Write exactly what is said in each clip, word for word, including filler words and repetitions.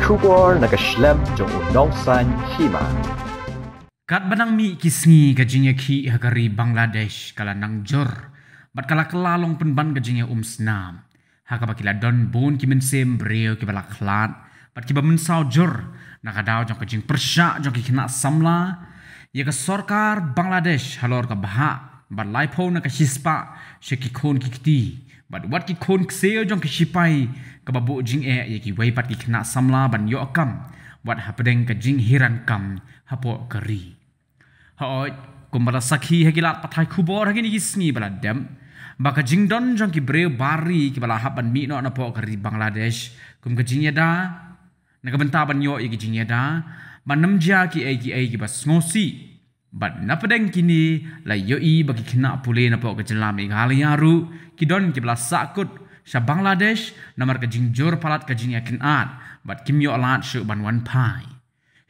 Khubor na ka shlem jong u Nongsaiñ Hima. Katba nang mih ki sngi, ka jingïakhih ha ka ri Bangladesh ka la nang jur bad ka la kylla long pynban ka jingïaumsnam, ha kaba ki la don bun ki mynsiem briew kiba la khlad bad kiba mynsaw jur na ka daw jong ka jingpyrshah jong ki khynnah samla ïa ka sorkar Bangladesh halor ka bhah bad laiphew na ka shispah sha ki khun ki kti bad wat ki khun ksiew jong ki shipai, kaba buh jingeh ïa kiwei pat ki khynnah samla ban ïoh kam wat hapdeng ka jinghiar kam hapoh ka ri. Hooid, kumba la sakhi ha ki lad pathai khubor ha kine ki sngi ba la dep, ba ka jingdon jong ki briew bar ri kiba la hap ban mih noh napoh ka ri Bangladesh kum ka jingïada, na ka bynta ban ïoh ïa ki jingïada, ban ym jia kiei kiei kiba sngewsih. Bad na pdeng kine, la ïohi ba ki khynnah pule napoh ka jylla Meghalaya ruh ki don kiba la sahkut sha Bangladesh namar ka jingjur palat ka jingïakynad bad kim ïoh lad shuh ban wan phai.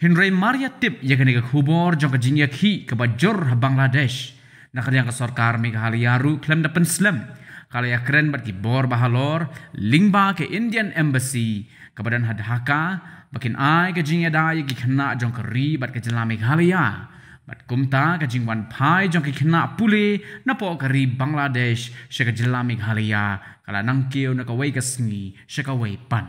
Hynrei mar ïa tip ïa kane ka khubor jong ka jingïakhih kaba jur ha Bangladesh, na ka liang ka sorkar Meghalaya ruh khlem da pynslem, ka la ïakren bad ki bor bahalor lyngba ka Indian Embassy kaba don ha Dhaka, ba kin ai ka jingïada ïa ki khynnah jong ka ri bad ka jylla Meghalaya. Bad kumta ka jingwan phai jong ki khynnah pule napoh ka ri Bangladesh sha ka jylla Meghalaya ka la nang kiew na kawei ka sngi sha kawei pat.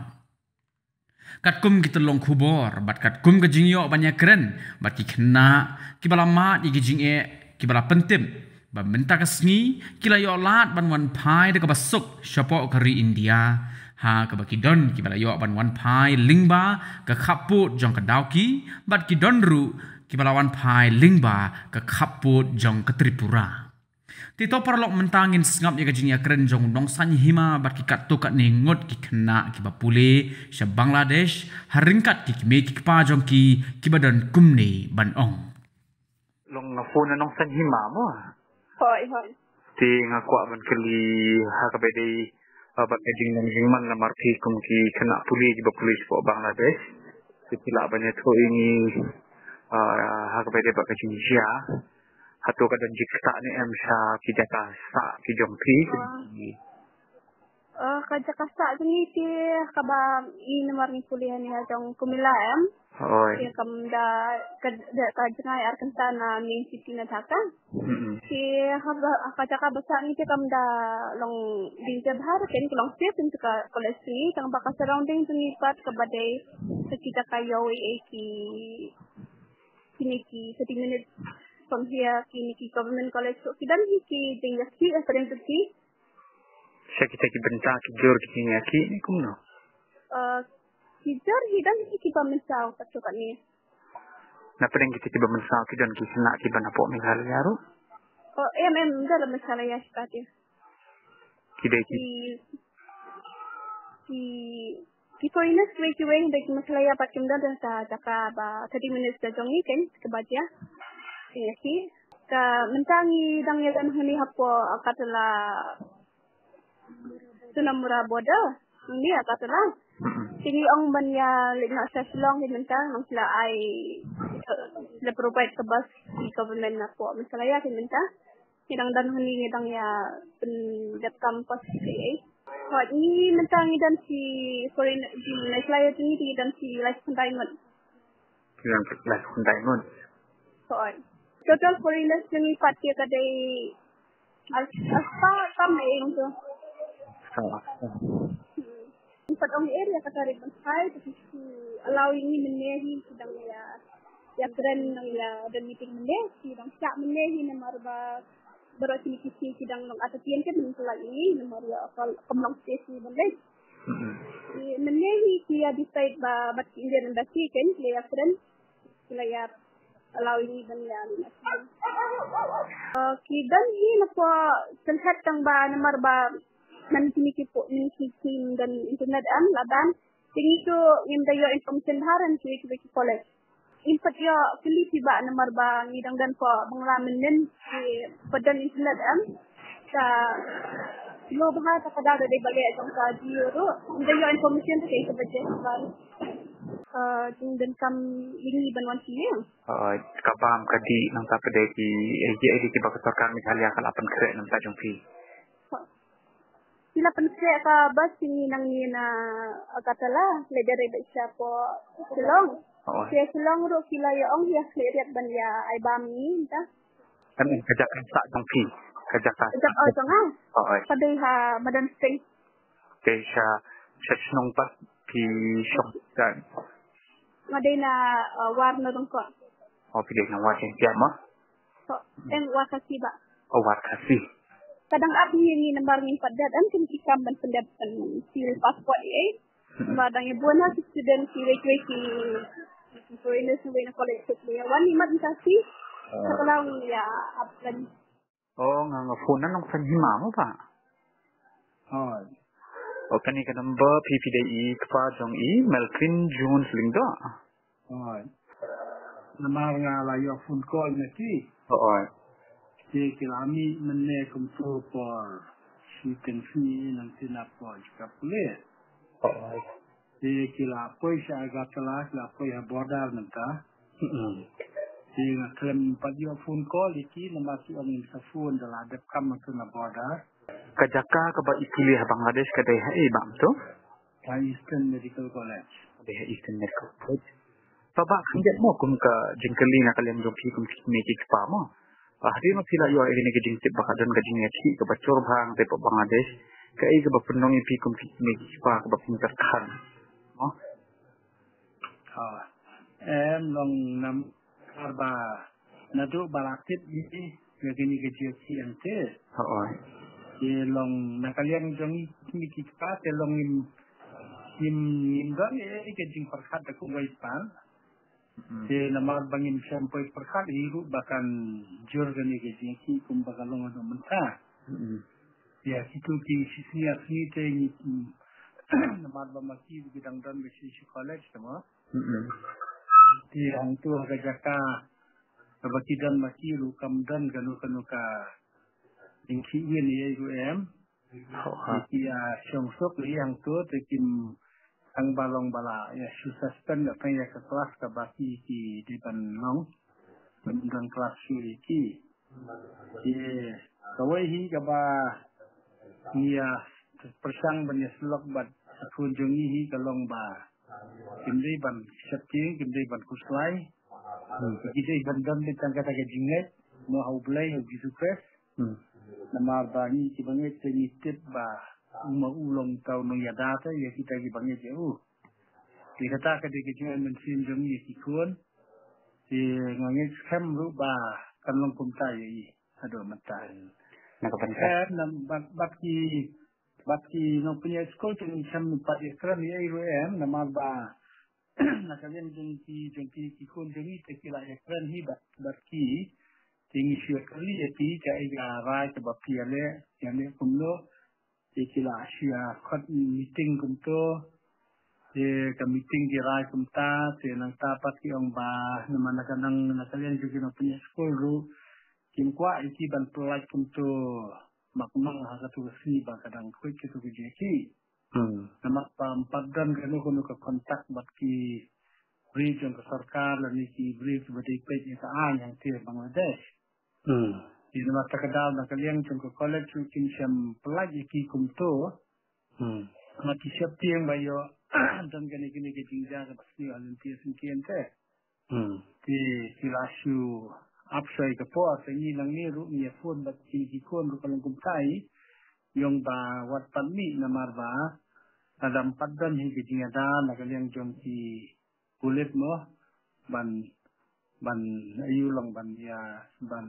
Katkum ki tyllong khubor bad katkum ka jingïoh ban ïakren bad ki khynnah kiba la mad ïa ki jingeh, kiba la pyntip ba mynta ka sngi ki la ïoh lad ban wan phai da kaba suk shapoh ka ri India, ha kaba ki don kiba la ïoh ban wan phai lyngba ka khappud jong ka Dawki bad ki don ruh kiba la wan phai lyngba ka khappud jong ka Tripura. Te to paralok, mynta ngin sngap ïa ka jingïakren jong u Nongsaiñ Hima bad ki katto katne ngut ki khynnah kiba pule sha Bangladesh, ha ryngkat ki kmie ki kpa jong ki kiba don kumne ban ong. Long nga phone na Nongsaiñ Hima mo? Hooid, hooid. Te nga kwah ban kylli ha kaba ïadei, ah, bad ka jingnang jingman namar phi kum ki khynnah pule kiba pule shapoh Bangladesh. Te phi lah ban ïathuh ïa ngi, ah, ha kaba ïadei bad ka jingjia. Hato ka don jingktah ne em sha ki jaka sah ki jong phi? Ah. Ah, ka jaka sah jong ngi te kaba ngi namar ngi pule hangne ha jong Kumila em. Hooid. Te kam da ka, da ka jngai ar kynta na main city na Dhaka. Mm-mm. Te ha ka, ka jaka ba sah ngi te kam da long ding jabha, te ka long safe, te ka college ngi tang ba ka surrounding jong ngi pat kaba dei ka ki jaka ïoh ïa ki, kine ki thirty minutes from here, kine ki government college, so ki don hi ki jingïakhih hapdeng jong ki. Sa kita ki bynta ki jur ki jingïakhih ne kumno? Uh, ki jur hi don hi kiba mynsaw katto katne. Na pdeng kita kiba mynsaw ki don ki khynnah kiba napoh Meghalaya ruh? Oh, em, em, da la Meghalaya sha ka te. Ki dei ki, ki, ki, ki foreigners kiwei kiwei da ki Meghalaya pat kim don da sa jaka ba thirty minutes da jong ngi kein kaba jia. Ki, ki. Ka mynta ngi dang ïa don hangne hapoh Agartala, Sonamura border, hangne Agartala. Mm-mm. Te ngi ong ban ïa leit noh sha Shillong te mynta, nang sila ai, sila provide ka bus ki government napoh Meghalaya te mynta. Ngi dang don hangne, ngi dang ïa pyndep kam pass ei ei. Hooid, ngi mynta ngi don shi foreign, ngi Meghalaya te ngi don shi laiphew khyndai ngut. Ngi don laiphew khyndai ngut. Hooid. Total foreigners jong ngi pat te ka dei ar, arspah tam ei ei to. Arspah. Hmm. Pat ong area kata ri ban phai, te ki allow ïa ngi mynne hi, ki dang ïa, ïa kren, dang ïa don meeting mynne, ki dang shah mynne hi namar ba baroh kine ki sngi ki dang long artatien, ki dang pyllait ïa ngi namar ïa ka, kam long safe hi ban leit. Mm-hmm. Ki mynne hi ki ïa decide ba bad ki Indian Embassy kein ki ïa kren. Ki la ïa allow ïa ngi ban ïa leit na shnong. Uh, ki don hi napoh Sylhet tang ba namar ba man kine ki pyrthei, kine ki, kim don internet em, la ban. Te ngi ruh ngim da ïoh information bha ruh na kiwei kiwei ki college. Ngim pat ïoh kylli phi bah namar ba ngi dang don hapoh Bangla mynnin, ki pat don internet em. Te ïoh bha te ka daw da dei ba leh jong ka Jio ruh. Ngim da ïoh information te kaei kaba jia ba, eh, jingdonkam ïa ngi ban wan sha ïing. Eh, ka bam ka dih nangta pat dei ki, eh, ïa, ïa kiba ka sorkar Meghalaya ka la pynkhreh na bynta jong phi. Ki la pynskhem ka bas, ki ngi nang ngi na Agartala, leit direct beit sha pdeng Shillong. Oh. Sha Shillong ruh ki la ïa ong ïa leit riat ban ïa ai bam ngi ta. Kan ka jaka sah jong phi, ka jaka. Ka jaka jong nga. Oh, oi. Ka dei ha Madan Sting. Te sha, sha shnong pat phi shong kan. Nga dei na, uh, War Nongkot. Oh, phi dei na War Jaiñtia mo? Ko, em, War Khasi ba. Oh, War Khasi. Ka dang ap ngi ngi namar ngi pat dat, em, kin ki kam ban pyndep ban seal passport ïa. Hmm. Ba dang ïa bun ha ki student ki wei wei ki, ki foreigners wei na college ki ïa wan ïa mat Khasi. Ah. Ka dang ïa ap kan. Oh, nga nga phone na nongsan hima mo ba. Hooid. Oh, kane ka number phi phi dei i kpa jong i Melvin Jones Lyngdoh. Hooid. Namar nga la ïoh phone call na ki. Hooid. Te ki la mih mynne kumto por shi tyngshni nangta por jaka pule. Hooid. Te ki la poi sha Agartala, ki la poi ha border mynta. Mm-mm. Te nga khlem pat ïoh phone call ïa ki namar ki ong ngin sa phone da la dep kam mynta na border. Ka jaka kaba i pule ha Bangladesh ka dei ha ei bam to? Ka Eastern Medical College. Ka dei ha Eastern Medical College. Ba ba khyndiat mo kum ka jingkylli na ka liang jong phi kum ki kmie ki kpa mo. Ah, hadien ba phi la ïoh ïa kane ka jingtip ba ka don ka jingïakhih kaba jur bha hangtei hapoh Bangladesh, kaei kaba pynlong ïa phi kum ki kmie ki kpa kaba pynter khan? Mo? Ah, em long namar ba naduh ba la tip ïa kane ka jingïakhih hangtei. Hooid. Te long na ka liang jong ngi ki kpa te long ngim, ngim, ngim don ïa ka jingpyrkhat da kumwei pat. Mm. Te namar ba ngim shym poi pyrkhat hi ruh ba kan jur kane ka jingïakhih kumba ka long haduh mynta. Mm. Ïa kito ki shisngi ar sngi te ngi, mm, namar ba ma ki ki dang don ka shi shi college te mo. Mm. Te hangto ha ka jaka kaba ki don ma ki ruh kam don kano kano ka jingkhih win ïa ruh em. Ho, ha. Ki ïa shong suk ïa hangto te kim tang ba long ba la ïa shu suspend da tang ïa ka class kaba ki ki dei ban long. Ban don class shuh ïa ki. Te kawei hi kaba ngi ïa pyrshang ban ïa sylok bad khun jong ngi hi ka long ba kim dei ban sheptieng, kim dei ban khuslai. Hmm. Ki dei ban don dei tang kata ka jingngeit mo ha U Blei, ha U Jisu Khrist. Hmm. Namar ba ngi kiba ngeit te ngi tip ba u ma u long tau nongïada te ïa kita kiba ngeit ïa u. Te kata ka dei ka jingmynsiem jong ngi ïa ki khun. Te nga ngeit skhem ruh ba kan long kumta ïa i haduh mynta. Na ka bynta. Eh, na bad, bad ki, bad ki nongpynïaid skul te ngi skhem pat ïa kren ïa i ruh em, namar ba na ka liang jong ki, jong ki, ki khun jong ngi te ki la ïa kren hi bad, bad ki. Te ngi shu ïa kylli ïa ki, kaei ka rai kaba phi ïa leh, ïa leh kumno. Te ki la shu ïa khot meeting kumto. Te ka meeting ki rai kumta, te nangta pat ki ong ba, namar na ka nang, na ka liang jong ki nongpynïaid skul ruh kim kwah ïa ki ban pyllait kumto. Mak mang ha kato ka sngi ba ka dang khuid kato ka jingïakhih. Hmm. Namar ba ym pat don kano kano ka contact bad ki briew jong ka sorkar lane ki briew kiba dei peit ïa ka aiñ hangtei Bangladesh. Hmm. Te namar kata ka daw na ka liang jong ka college ruh kim shym pyllait ïa ki kumto. Hmm. Namar ki sheptieng ba ïoh don kane kane ka jingjia kaba sniew ha lynti syngkien te. Hmm. Te ki la shu ap shoi ka por, te ngi nangne ruh ngi ïa phone bad kine ki khun ruh ka long kumta hi. Ïong ba wat pat mih namar ba lada ym pat don hi ka jingïada na ka liang jong ki pulit mo ban, ban ïoh long ban ïa, ban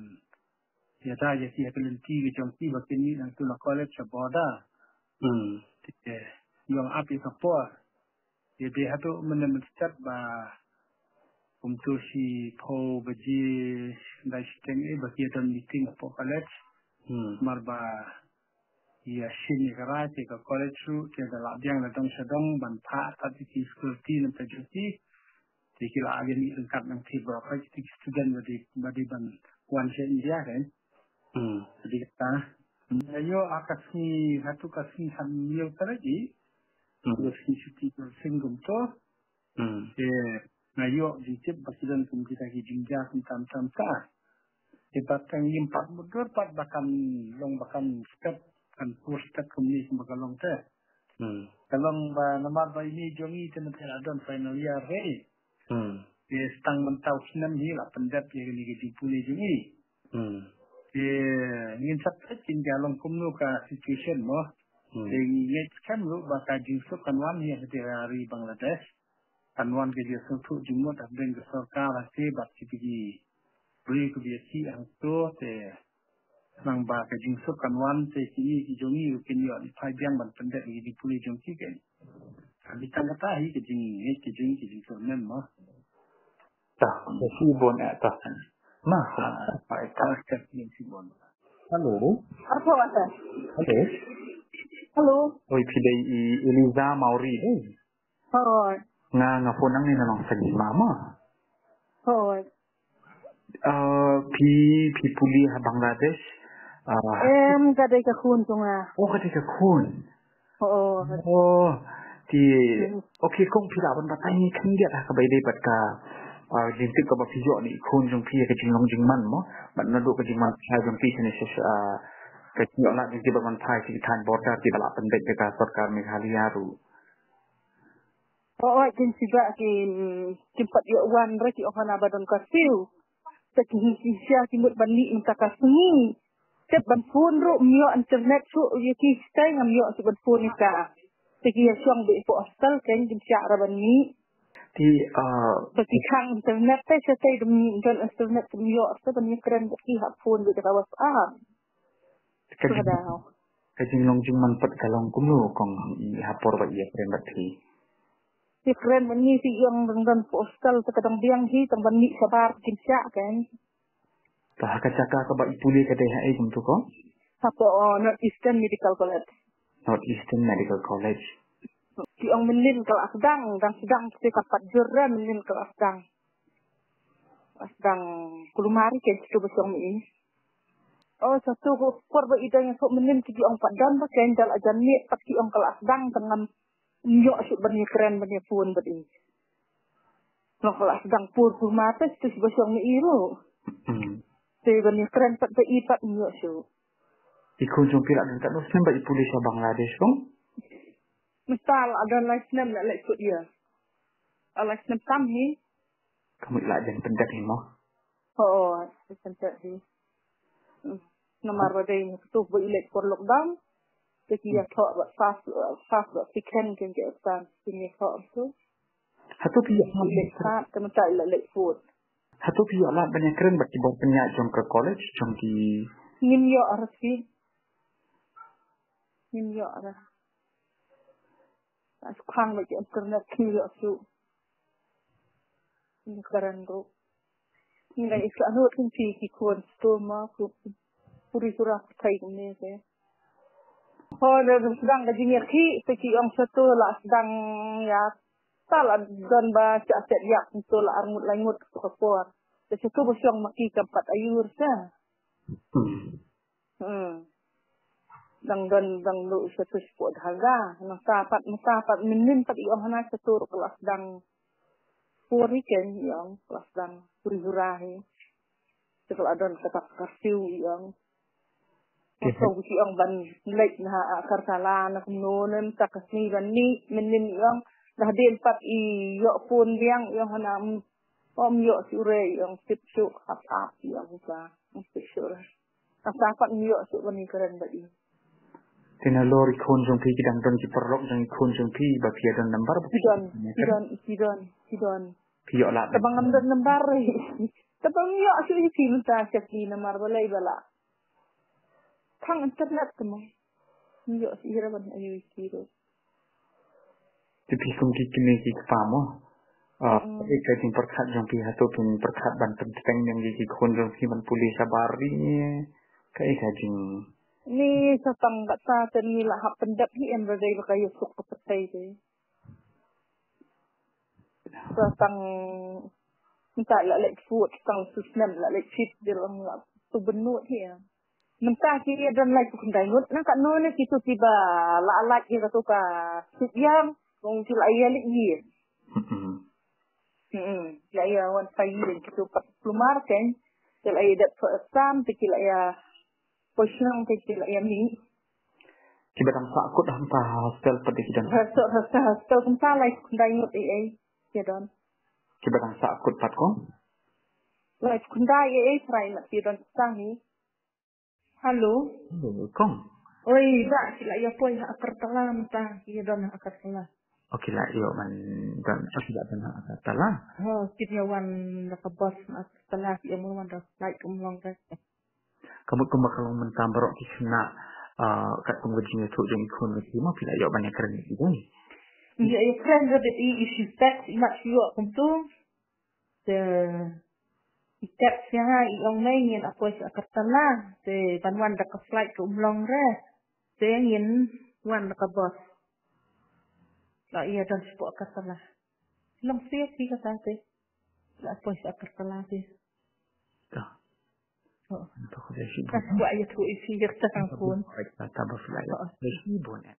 ïada ïa ki ha ka lynti ka jong ki ba kin mih nangto na college ha border. Hmm. Te ïong ap ïa ka por. Ïa dei haduh mynne mynstep ba kumto shiphew baje, khyndai shiteng eh ba ki ïa don meeting hapoh college. Hmm. Namar ba ïa shim ïa ka rai te ka college ruh te da lah biang la dong sha dong ban phah tat ïa ki security nangta jong ki. Te ki la ïa mih ryngkat nangta baroh ki student ba dei, ba dei ban wan sha India kan. Hmm. Te dei kata. Nga ïoh ha ka sngi, hato ka sngi khathynñiew tarik. Hmm. Ka sngi shuti ka sngi kumto. Hmm. Te nga ïoh jingtip ba ki don kum kita ki jingjia kumta kumta. Te pat tang ngim pat mutdur pat ba kan long ba kan step kan pur stek kumne kumba ka long te. Hmm. Ka long ba namar ba ine jong i te mynta la don final year re. Hmm. Te stang mynta u snem hi la pyndep ïa kane ka jingpule jong i. Hmm. Te ngin sa peit kin ka long kumno ka situation mo. Hmm. Te ngi ngeit skhem ruh ba ka jingsuk kan wan ïa ka ri Bangladesh. Kan wan ka jingsuk jingmut hapdeng ka sorkar ha te bad ki briew kiba ïakhih hangto te. Nang ba ka jingsuk kan wan te ki, ki jong i ruh kin ïoh phai biang ban pyndep ïa ki jingpule jong ki. Kan. Ka bi tang kata hi ka jingngeit ka jong i ka jingkyrmen mo. Ta, ka shibun eh ta. Ma, ai ta ka shibun. Hello. Apa kata? Hello. Hello. Oi, phi dei i Eliza Mauri dei. Hoi. Nga, nga phone nangne na Nongsaiñ Hima mo. Hoi. Ah, phi, phi pule ha Bangladesh. Ah, em, ka dei ka khun jong nga. Oh, ka dei ka khun. Oh. Oh, ti. Hmm. Okay, kong phi lah ban batai ni khyndiat ha kaba ïadei bad ka, ah, jingtip kaba phi ïoh na i khun jong phi, ka jinglong jingman mo. Bad naduh ka jingman phai jong phi shane sha, ah, ka jingïoh lad jong ki bad man phai sha ki thaiñ border kiba la pyndep da ka sorkar Meghalaya ruh. Hooid, kin shu ba ki, mm, kim pat ïoh wan re ki ong hana ba don curfew. Te ki, ki sha ki mut ban mih mynta ka sngi. Te ban phone ruh, ym ïoh internet shuh, ïa ki sha ngam ïoh shuh ban phone ïa ka. Te ki ïa shong beit hapoh hostel, ken kim shah re ban mih. Te, ah, te ki khang internet te, shatei da mih don internet kim ïoh, te ban ïa kren bad ki ha phone beit da ka WhatsApp. Ka jing-, ka jinglong jingman pat ka long kumno kong i ha por ba i ïa kren bad phi? Ïa kren bad ngi te i ong dang don hapoh hostel te ka dang biang hi tang ban mih shabar kim shah kan. Te ha ka jaka kaba i pule ka dei ha ei kumto kong? Hapoh, oh, North Eastern Medical College. North Eastern Medical College. Ki ong mynnin ka la sdang, dang sdang te ka pat jur re mynnin ka la sdang. La sdang kulmar ken shuh ba shong mih. Oh, shuh ko por ba i dang ïathuh mynnin ki ong pat don ba ken da la jan mih pat ki ong ka la sdang tang ngam ïoh shuh ban ïa kren ban ïa phone bad i. Long ka la sdang pur pur ma te shuh ba shong mih ruh. Hmm. Te ban ïa kren pat ba i pat ym ïoh shuh. I khun jong phi la don katno snem ba i pule sha Bangladesh kong? Mynta la don lai snem la leit kut ïa. La lai snem tam hi. Ka mut la jan pyndep hi mo? Hooid, la jan pyndep hi. Hmm. Namar ba dei tu ba i leit por lockdown. Te ki ïathoh ba first, first ba second ken ki exam. Ki ïathoh tu. Hato phi ïoh lad? Ki leit third, te mynta i la leit fourth. Hato phi ïoh lad ban ïa kren bad ki bor pynïaid jong ka college jong ki? Ngim ïoh re phi. Ngim ïoh re. Sa shu khang bad ki internet ngim ïoh shuh. Ngim kren ruh. Ngi ïa shu anut kin phi ki khun shu ma ku puri sura kai kumne te. Ho da sdang ka jingïakhih te ki ong sha to la sdang ïa. Ta la don ba sha set ïa to la arngut laingut to ka por. Te sha to ba shong ma ki kam pat aiur sha. Hmm. Hmm. Dang don dang lu sha to sha po dhaga. Nang ta pat nang ta pat mynnin pat i ong hana sha to ruh la sdang. Puri ken i ong la sdang puri hura hi. Te ka la don kata ka curfew i ong. Ki hep. Ka ong ban leit na, ah, Karthala na kumno ne mynta ka sngi ban mih mynnin i ong. Dah dien pat i ïoh phone biang i ong hana, mm, ym ïoh shuh re i ong tip shuh ap ap i ong ka. Ym tip shuh re. Ap ap pat ym ïoh shuh ban i kren bad i. Te nalor i khun jong phi ki dang don ki paralok jong i khun jong phi ba phi ïa don number ba ki don, ki don, ki don, ki don. Phi ïoh lad. Te ba ngam don number re. Te ba ym ïoh shuh ïa ki mynta sha ki namar balei ba la khang internet te mo. Ym ïoh shuh ïa ra ban ïoh ïa ki ruh. Te phi kum ki kmie ki kpa mo. Ah, mm. Kaei ka jingpyrkhat jong phi hato phin pyrkhat ban pynteng ïa ki khun jong phi ban pule shabar ri ne? Kaei ka jing. Ni sa tang kata te ngi la hap pyndep hi em ba dei ba ka ïasuk ka pyrthei te. Sa tang mynta la leit fourth, tang shu snem la leit fifth, de long la tu bynnud hi. Mynta ki ïa don lai phew khyndai ngut na katno ne kitu kiba la lait ïa katu ka suk ïam, kong ki la ïa leit ïa. Hmm. Hmm, la ïa wan sa ïa kitu pat kulmar ken. Ki la ïa dep exam te ki la ïa poi shnong te ki la ïa mih. Kiba dang sah kut hangta ha hostel pat de ki don. Rasa rasa hostel kumta lai khyndai ngut ei ei. Ki don. Kiba dang sah kut pat kong. Lai khyndai ei ei trai na ki don sang hi. Hello. Hello, kong. Oi, ba ki la ïa poi ha Agartala mynta, ki don ha Agartala. Oh, ki la ïoh ban don, oh, ki la don ha Agartala. Oh, ki ïa wan da ka bus na Agartala, ki ïa wan da flight um long da. Ka mut kumba ka long mynta baroh ki khynnah, ah, katkum ka jingïathuh jong i khun ka ki mo phi la ïoh ban ïakren ïa ki dei. Ïa ïakren ka bit i, i shu text i mat shu ïoh kumtu. Te i text ïa nga i ong mei ngin ap poi sha Agartala. Te ban wan da ka flight ka um long re. Te ngin wan da ka bus. La ïa don sha Agartala. Long sia ki kata te. La ap poi sha Agartala te. Ka. Oh. Nto ko dei shi Ka bon. Shu ïathuh i shi ïa ka tang phone. Ka ta ba fly. Oh. Dei shi bon, eh.